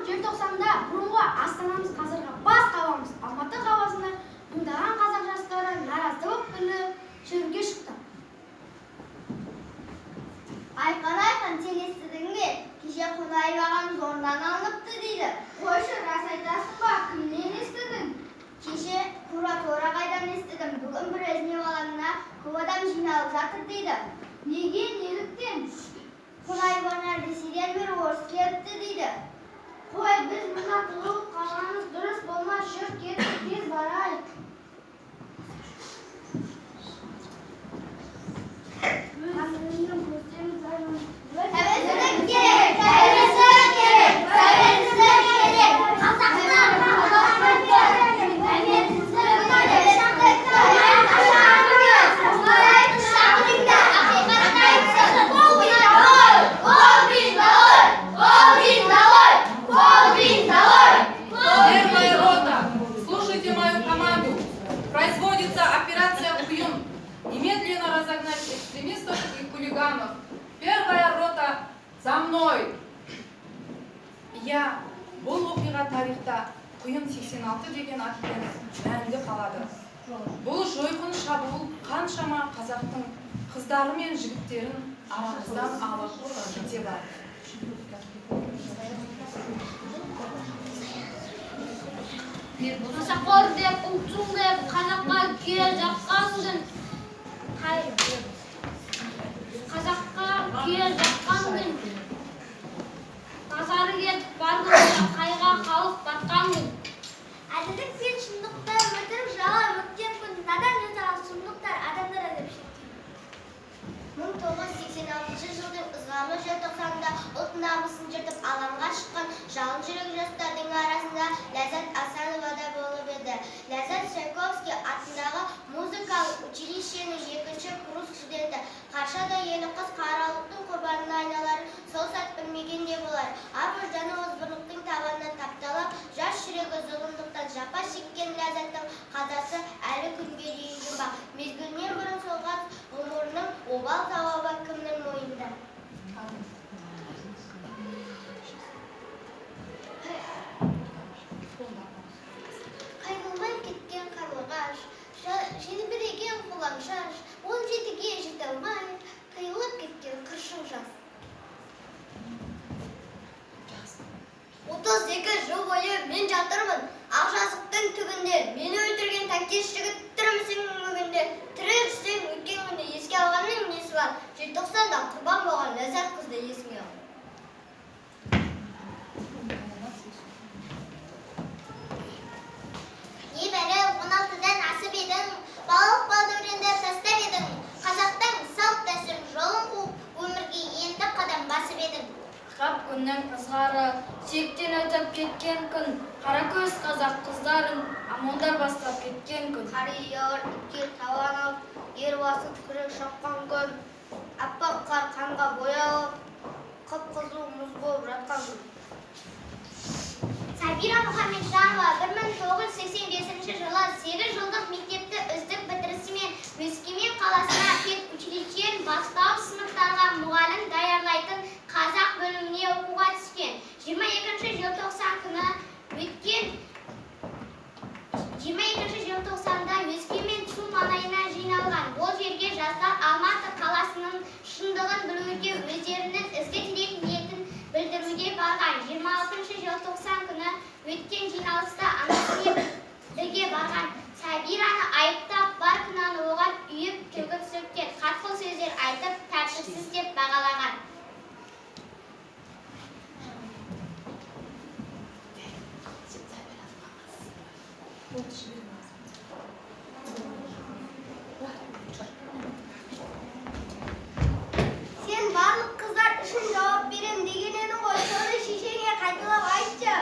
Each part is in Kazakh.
Желтоқсанда бұрынғы астанамыз, қазіргі бас қаламыз Алматы қаласында мыңдаған қазақ жастары наразылық білдіріп, шеруге шықты. Айқан, Айқан, сен естідің бе? Кеше Қонаев ағамыз орнынан алыныпты дейді. Қойшы, рас айтасың ба? Кімнен естідің? Кеше куратор ағайдан естідім. Бүгін Брежнев алаңына көп адам жиналып жатыр дейді. Неге, неліктен? Қонаев ана Ресейден бір орыс келіпті дейді. Қой, біз мына тығылып қалғанымыз дұрыс болмас. Жүр, кеттік, тез барайық. Өздеріңнің көздеріңіз. Тәуелсіздік керек! Тәуелсіздік керек! Тәуелсіздік керек! Қазақстан! Тәуелсіздік! Колбин долой! Первая рота, слушайте мою команду. Производится операция «Куюн». Немедленно разогнать экстремистов и хулиганов. Первая рота, за мной! Иә, бұл оқиға тарихта Құйын 86 деген атпен мәңгі қалады. Бұл жойқын шабуыл қаншама қазақтың қыздары мен жігіттерін арамыздан алып кете барды. Нашақор деп, ұлтшыл деп, қазаққа күйе жаққан күн. Қазаққа күйе жаққан күн. Базары кетіп, барлығы қайға халық батқан күн. Әділдік пен шындықты өтірік жалған өткен күн, надан жасаған сұмдықтар адамдар азап шеккен. 1986 жылдың ызғарлы желтоқсанында ұлт намысын жыртып алаңға шыққан жалын жүрек жастардың арасында Ләззат Асанова да болып еді. Ләззат Чайковский атындағы музыкалық училищенің екінші курс студенті. Қаршадай елі қыз қаралықтың құрбанына айналарын сол сәт білмеген де болар. Ар ожданы озбырлықтың табанына тапталып, жас жүрегі зұлымдықтан жапа шеккен Ләззаттың қазасы әлі күнге дейін жұмбақ. Мезгілінен бұрын солған ғұмырының обал сауабы кімнің мойнында? Қайғылмай кеткен қарлығаш, желбіреген қолаң шаш, 17-ге жете алмай, қиылып кеткен қыршын жас. 32 жыл бойы мен жатырмын ақ жазықтың түбінде. Мені өлтірген танкист жігіт, тірімісің бүгінде? Тірі жүрсең, өткен күнді еске алғанның несі бар? Желтоқсанда құрбан болған Ләззат қызды есіңе ал. Небәрі 16-дан асып едің, балалық бал дәуренді тастап едің. Қазақтың салт дәстүр жолын қуып, өмірге енді қадам басып едің. Қап күннің ызғары, сүйектен өтіп кеткен күн, қара көз қазақ қыздарын ОМОНдар бастап кеткен күн. Қариялар итке табан алып, ер басын күрек шапқан күн, аппақ қар қанға боялып, қып қызыл мұз болып жатқан күн. Сабира Мұхамеджанова 1985 жылы 8 жылдық мектепті үздік бітірісімен Өскемен қаласына педучилищенің бастауыш сыныптарға мұғалім даярлайтын қазақ бөліміне оқуға түскен. 22 желтоқсан күні өткен 22 желтоқсанда Өскемен ЦУ маңайына жиналған. Ол жерге жастар Алматы қаласының шындығын білуге, өздерінің ізгі тілек ниетін білдіруге барған. 26 желтоқсан күні өткен жиналыста анасымен бірге барған Сабираны айыптап, бар кінәні оған үйіп, төгіп сөккен, қатқыл сөздер айтып, тәртіпсіз деп бағалаған. Сен барлық қыздар үшін жауап берем деген едің ғой, соны шешеңе қайталап айтшы.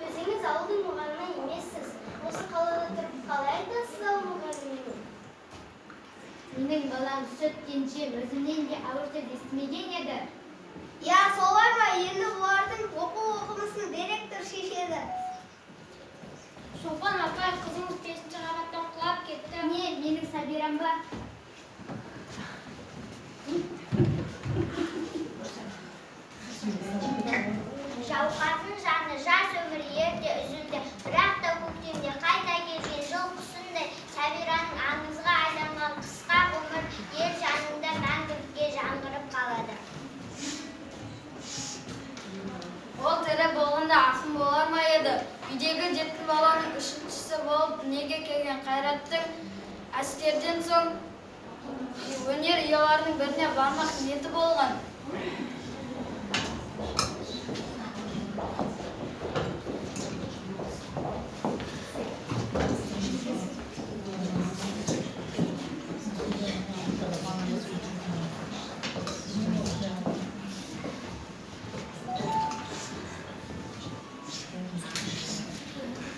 Өзіңіз ауылдың мұғалімі емессіз. Осы қалада тұрып қалай айтасыз ауыл мұғаліміне? Менің балам сүт кенжем өзімнен де ауыр сөз естімеген еді. Иә, солай ма? Енді бұлардың оқу оқымысын директор шешеді. Шолпан апай, қызыңыз бесінші қабаттан құлап кетті. Не, менің Сабирам ба? Жауқазын жаны жас. ерте үзілді. Бірақ та көктемде қайта келген жыл құсындай Сәбираның аңызға айналған қысқа ғұмыр ел жанында мәңгілікке жаңғырып қалады. Ол тірі болғанда ақын болар ма еді? Үйдегі жеті баланың үшіншісі болып дүниеге келген Қайраттың әскерден соң өнер ұяларының біріне бармақ ниеті болған.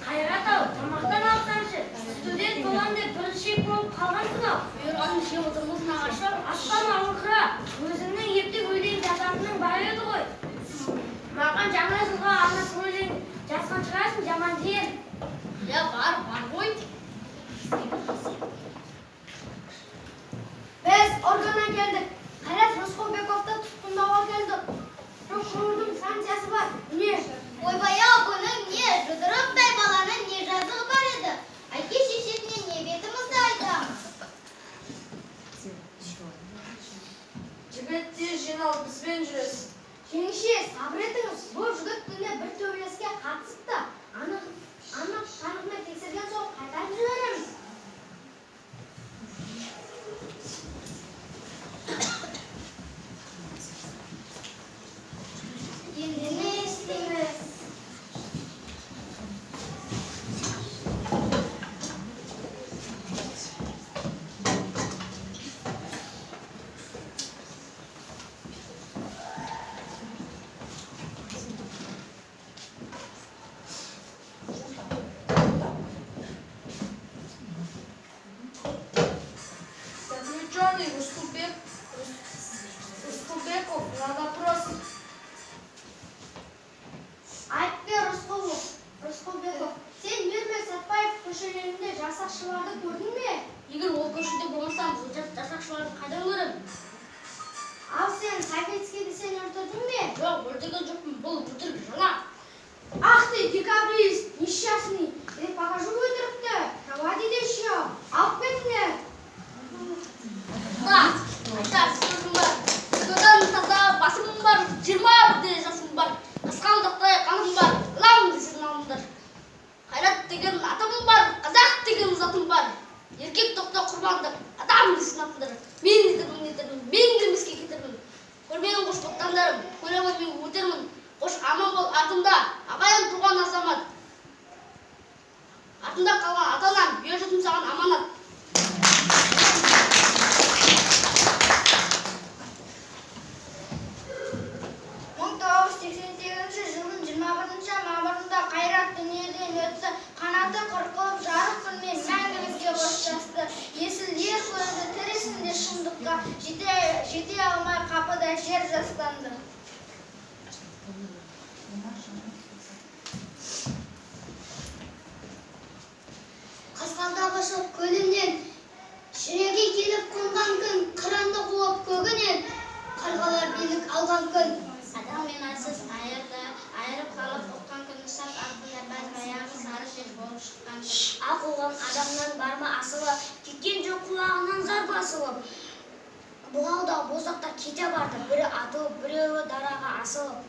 Қайрат ау, тамақтан алсаңшы. Студент болам деп бірінші болып қалғансың ау. Бұйырғанын жеп отырмыз, нағашы. Аспан алыңқыра, өзіңнің ептеп өлең жазатының бар еді ғой. Маған жаңа жылға арнап өлең жазған шығарсың, жаман жиен. Иә, бар, бар ғой. Біз органнан келдік. Қайрат Рысқұлбековты тұтқындауға келдік. Прокурордың санкциясы бар. Міне. Ойбай-ау, бұның не, жұдырықтай баланың не жазығы бар еді? Әке шешесіне не бетімізді айтамыз? Жігіт, тез жинал, бізбен жүресің. Жеңеше, сабыр етіңіз. Бұл жігіт түнде бір төбелеске қатысыпты. Анық, анық қанығымен тексерген соң қайтарып жібереміз. Енді не істейміз? Заключенный Рысқұлбеков на допрос. Айтып бер, Рысқұлов, Рысқұлбеков, сен Мирбек Сәтпаев көшелерінде жасақшыларды көрдің бе? Егер ол көшеде болмасам, ол жасақшыларды қайдан көремін? Ал сен Савицкийді сен өлтірдің бе? Жоқ, өлтірген жоқпын, бұл өтірік жаңа. Ах ты, декабрист, несчастный! Я покажу өтірікті. Проводить еще. Алып кетіңдер. Да, айтар сөзім бар. Содан таза басым бар, 21-де жасым бар. Қасқалдақтай қаным бар, лам десең алыңдар. Қайрат деген атым бар, қазақ деген затым бар. Еркек тоқта құрбандық, адам десең атыңдар. Мен нетермін, нетермін, мен келмеске кетермін. Көрмеген қош боқтандарым, көре ғой мен өтермін. Қош аман бол артымда, ағайын туған азамат. Артында қалған ата анам, ел жұртым саған аманат. 1988 жылдың 21 мамырында Қайрат дүниеден өтті. Қанаты қырқылып, жарық күнмен мәңгілікке қоштасты. Есіл ер көзі тірісінде шындыққа жете алмай қапыда жер жастанды. Қасқалдақ ұшып көлінен, жүрегі келіп қонған күн, қыранды қуып көгінен, қарғалар билік алған күн. Адам мен айсыз айырды, айырып қалып ұққан күні, сап артында бәз баяғы сары жер болып шыққан күн. Ақ оған адамнан бар ма асылы, кеткен жоқ құлағынан зар басылып. Бұғаудағы боздақтар кете барды, бірі атылып, біреуі дараға асылып.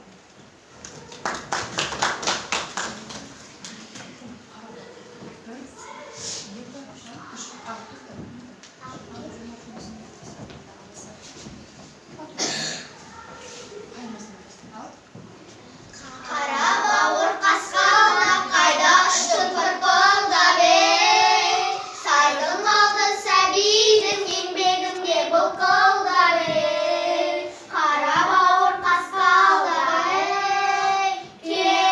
Қара бауыр қасқалдақ қайда ұштың пырпылдап, ей? Сайдың алды сәбидің еңбегінде былқылдап, ей. Қара бауыр қасқалдақ, ей.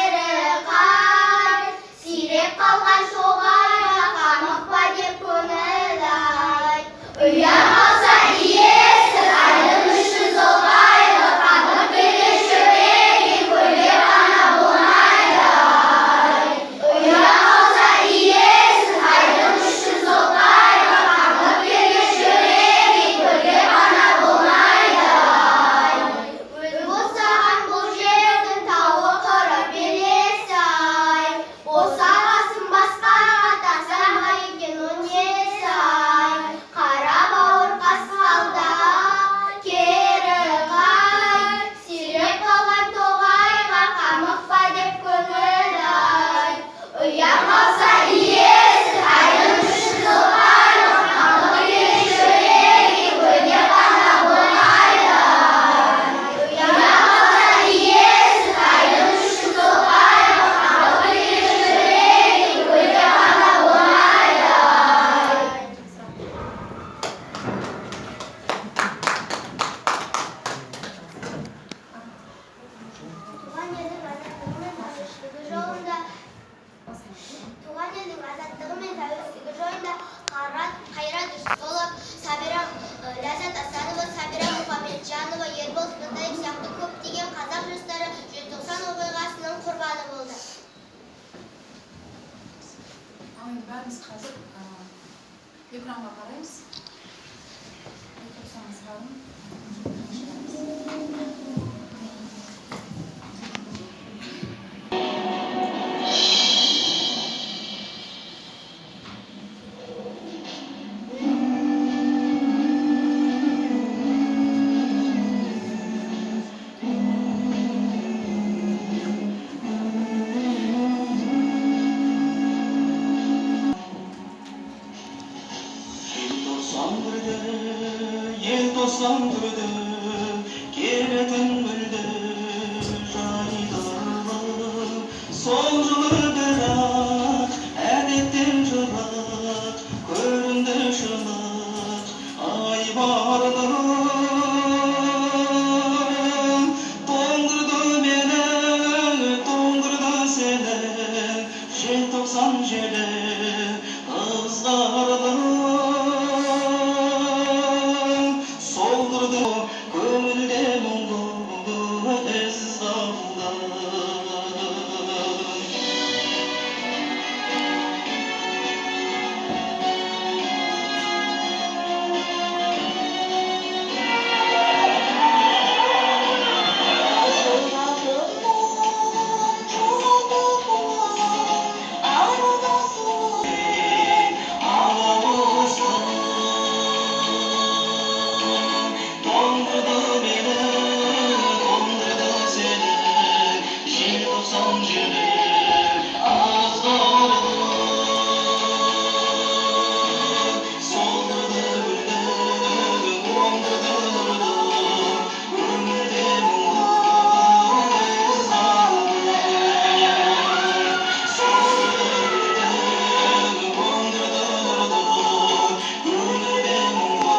Бәріміз қазір экранға қараймыз. Желтоқсан ызғарын шығарамыз. Желтоқсан кірді, желтоқсан кірді, келетін гүлді жайдарлы. Сол жылы бірақ әдеттен жырақ көрінді шынық айбарлы. Тоңдырды мені, тоңдырды сені, желтоқсан желі ызғарлы. Солдырды көңілде мұңлы із қалды. Тоңдырды мені, тоңдырды сені, желтоқсан желі ызғарлы. Солдырды гүлді, оңдырды нұрды, көңілде мұңлы із қалды. Солдырды гүлді, оңдырды нұрды, көңілде мұңлы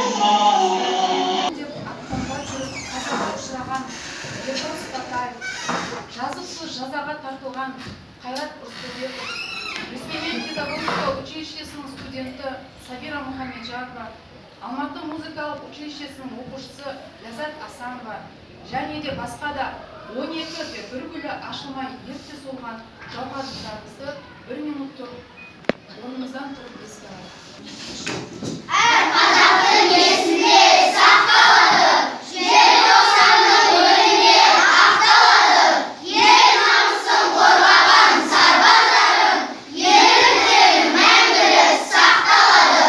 із қалды. Деп аттанбай жүріп қазаға ұшыраған Ербол Сыпатаев, жазықсыз жазаға тартылған Қайрат Рысқұлбеков, Өскемен педагогика училищесінің студенті Сабира Мұхамеджанова, Алматы музыкалық училищесінің оқушысы Ләззат Асанова және де басқа да 12 де бір гүлі ашылмай ерте солған жауһарлықтарымызды бір минут тұрып, орнымыздан тұрып еске алайық. Әр қазақтың есінде сақталады, желтоқсанның өлінде ақталады. Ел намысын қорғаған сарбаздарым, ерліктері мәңгілік сақталады.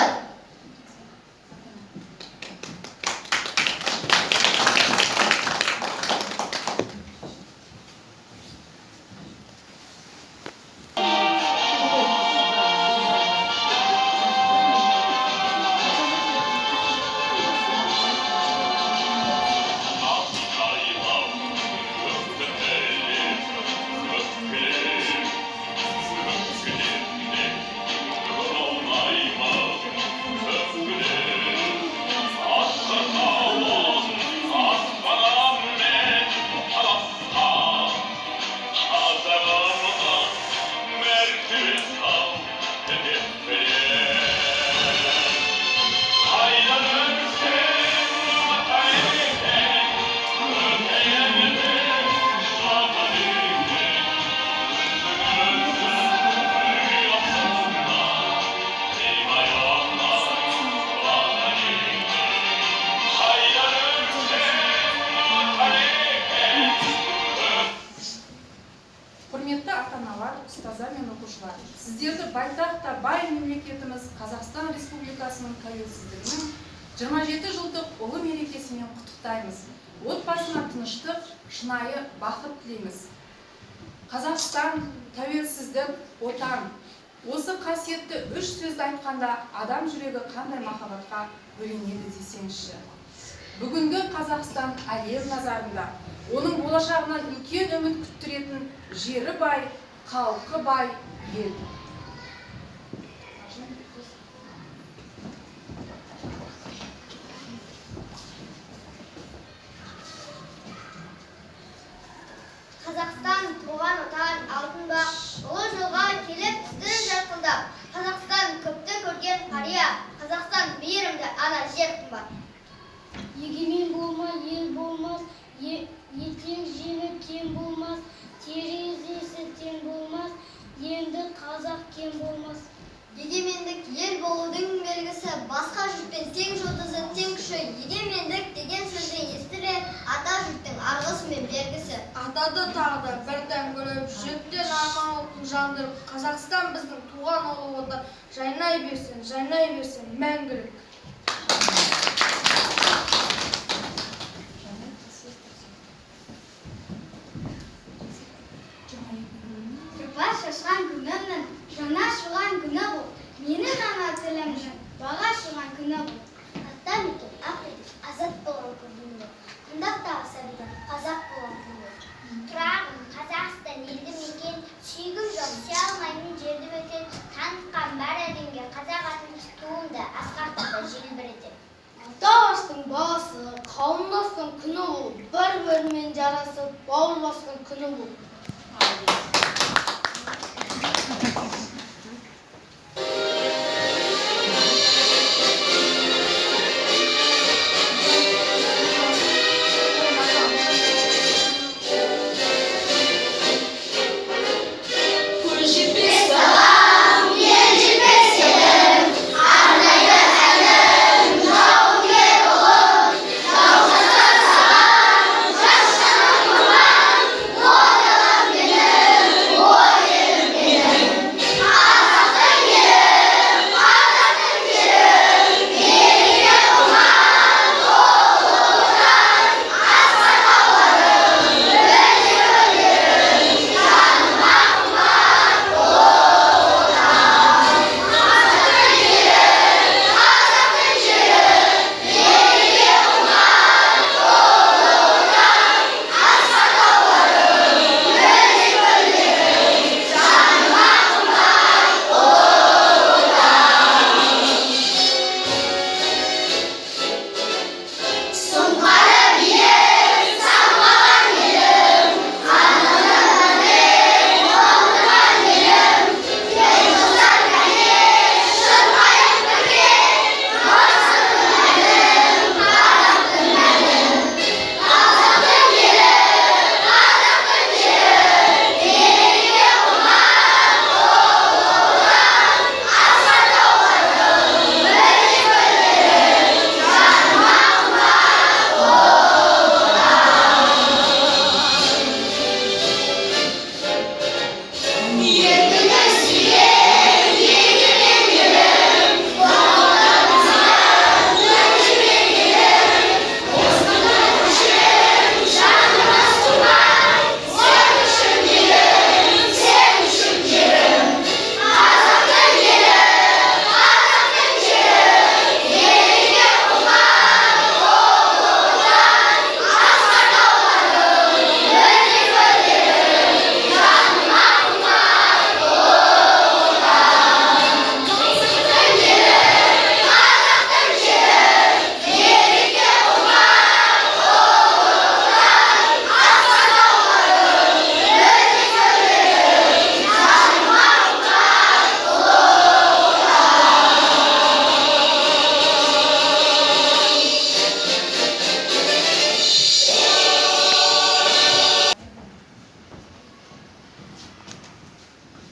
Құрметті ата-аналар, ұстаздар мен оқушылар, сіздерді байтақ та бай мемлекетіміз Қазақстан Республикасының тәуелсіздігінің 27 жылдық ұлы мерекесімен құттықтаймыз. Отбасына тыныштық, шынайы бақыт тілейміз. Қазақстан, тәуелсіздік, Отан. Осы қасиетті үш сөзді айтқанда адам жүрегі қандай махаббатқа бөленеді десеңізші. Бүгінгі Қазақстан әлем назарында. Оның болашағынан үлкен үміт күттіретін жері бай, халқы бай ел. Қазақстан туған Отан, алтын бақ, ұлы жолға келіп түсті жарқылдап. Қазақстан көпті көрген қария, Қазақстан мейірімді ана, жер қымбат. Егемен болмай ел болмас, етең жеңі кең болмас, терезесі тең болмас, енді қазақ Басқа жұртпен тең жұлдызы, тең күші, егемендік деген сөзден естілер ата жұрттың арғысы мен бергісі. Атады тағы да бір тән күліп, жүректен арман отын жандырып, Қазақстан біздің туған ұлы отан, жайнай берсін, жайнай берсін мәңгілік. Жұпар шашқан күнімнің жаңа шығған күні бұл. Менің ана тілімнің баға шығған күні бұл. Ата мекен, ақ елім, азат болған күнім бұл. Құндақтағы сәбиден қазақ болған күн бұл. Тұрағым Қазақстан елді мекен, сүйгім жоқ, сүйе алмаймын жерді бөтен, танытқан бар әлемге қазақ атын, туымды асқақтата желбіретем. Ата ағаштың баласы, қауымдасқан күні бұл, бір-бірімен жарасып, бауыр басқан күні бұл.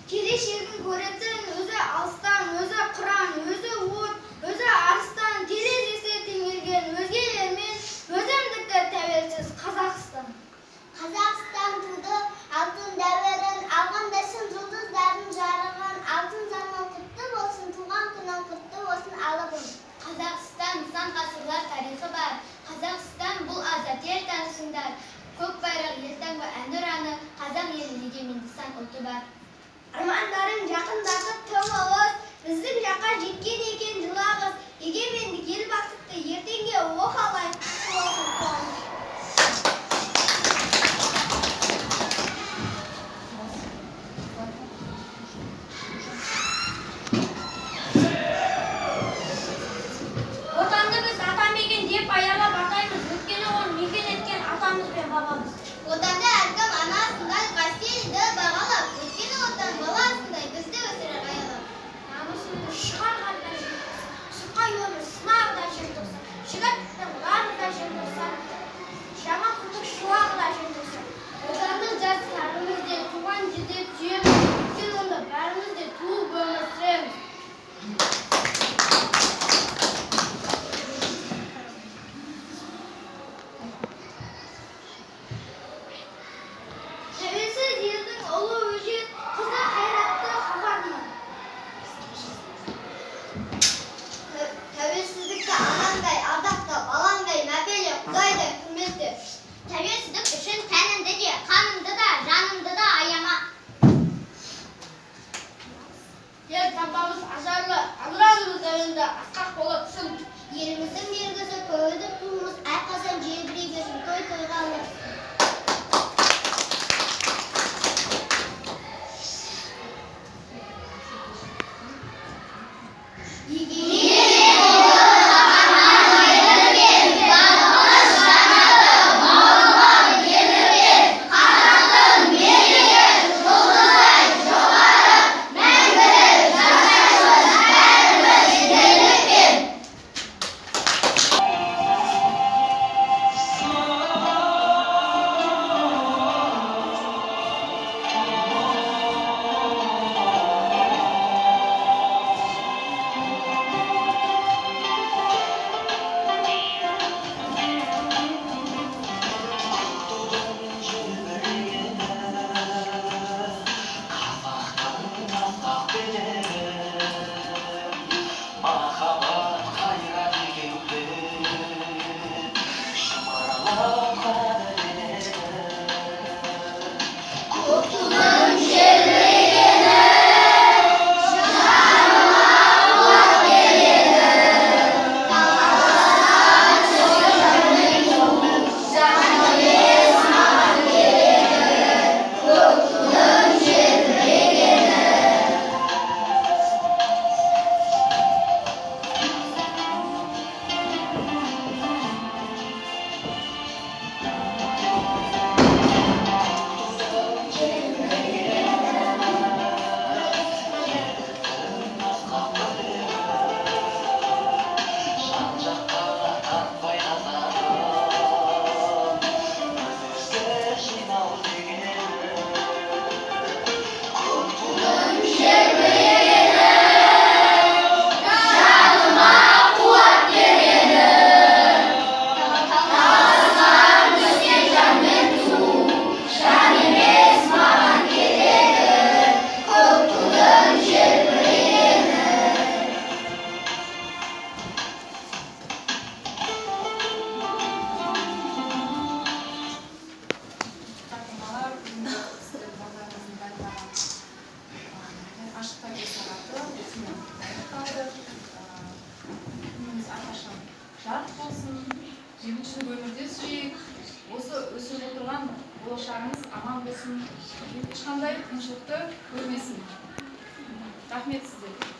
Келешегін көретін өзі алыстан, өзі қыран, өзі от, өзі арыстан, терезесі теңелген өзгелермен өзімдікі тәуелсіз Қазақстан. Қазақстан туды алтын дәуірін, алғанда шын жұлдыздардың жарығын, алтын заман құтты болсын, туған күнің құтты болсын, алыбым. Қазақстан сан ғасырлар тарихы бар. Қазақстан бұл азат ел танысыңдар. Көк байрақ елтаңба әнұраны, қазақ елі егеменді сан ұлты бар. Армандарын жақындатып тым алыс, біздің жаққа жеткен екен жылағыз, егемендік ел бақытты ертеңге о қалай құтты болсын қуаныш. Отанды біз атамекен деп аялап атаймыз, өйткені оны мекен еткен атамыз бен бабамыз. Отанды әркім анасындай қастерлі бағалап, өйткені отан баласындай бізді өсірер аялап. Намысымды шығарғанда желтоқсан, сұрқай өмір сынағы да желтоқсан, жігіттің лары да желтоқсан, жаман күннің шуағы да желтоқсан. Отанды жас бәріміз де туған жерде сүйеміз, өйткені онда бәріміз де туып өмір сүреміз. Бейбітшілік өмірде сүрейік. Осы өсіп отырған болашағымыз аман болсын, ешқандай қиыншылықты көрмесін. Рахмет сіздерге.